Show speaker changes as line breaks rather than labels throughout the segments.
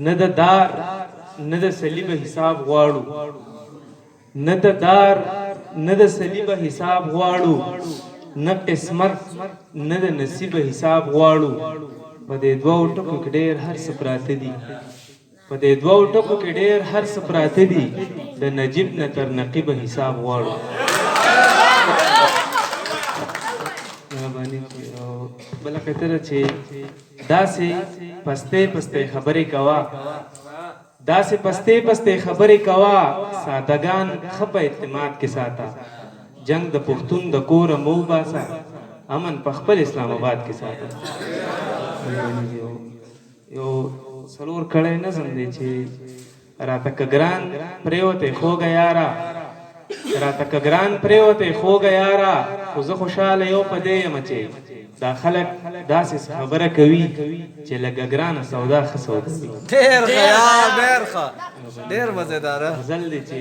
نه د دار نه د صلیب حساب غواړو، نه د دار نه د صلیب حساب غواړو، نه قسمت نه د نصیب حساب غواړو. په دې دوو ټکو کې ډېر هر څه پراته دي، په دې دوو ټکو کې ډېر هر څه پراته دي، د نجیب نه تر نقیب حساب غواړو. مهرباني. بله قطعه چې داسې پستې پستې خبرې کوه، داسې پستې پستې خبرې کوه، سادهګان ښه په اعتماد کې ساته، جنگ د پښتون د کوره مو وباسه، امن په خپل اسلام آباد کې ساته. یو څلور کړی نظم دی چې راته که ګران پرېوتی خوږه یاره، راته که ګران پرېوتی خوږه یاره، خو زه خوشحاله یو په دې یم چې دا خلک داسې څه خبره کوي چې لږه ګرانه سودا ښه سودا وي.
ډېر ښه یار، ډېر ښه، ډېر مزیدار
غزل دی چې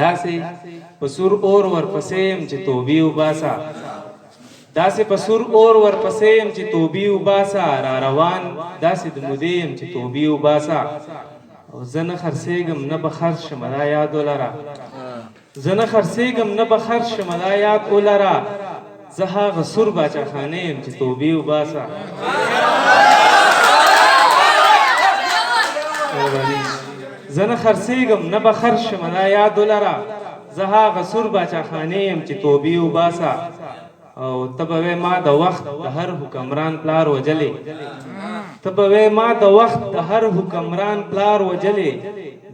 داسې په سور اور ورپسې یم چې توبې وباسه، داسې په سور اور ورپسې یم چې توبې وباسه، را روان داسې د مودې یم چې توبې وباسه. او زه نه خرڅېږم نه به خرڅ شم دا یاد ولره، زه نه خرڅېږم نه به خرڅ شم دا یاد ولره، زه هغه سور باچاخانه یم چې توبې وباسه. زه نه خرڅېږم نه به خرڅ شم دا یاد ولره، زه هغه سور باچاخانه یم چې توبې وباسه. او ته به وې ما د وخت د هر حکمران پلار وجلې، ته به وې ما د وخت د هر حکمران پلار وجلې،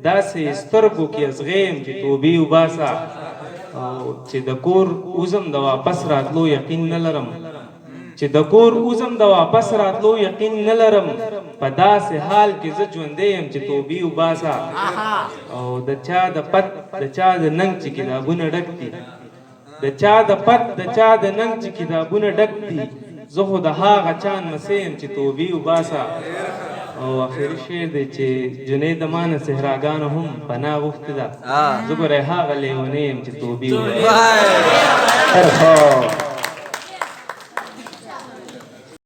داسې سترګو کې ازغې یم چې توبې وباسه. او چې د کور وزم د واپس راتلو یقین نه لرم، چې د کور وزم د واپس راتلو یقین نه لرم، په داسې حال کې زه ژوندی یم چې توبې وباسه. او د چا د پت د چا د ننګ چې کتابونه ډک دي، د چا د پت د چا د ننګ چې کتابونه ډک دي، زه خو د هغه چا نمسی یم چې توبې وباسه. او اخري شعر دی چې جنید ما نه صحراګانو هم پناه غوښتې ده، زه ګوره هغه لیونی یم چې توبې وباسه.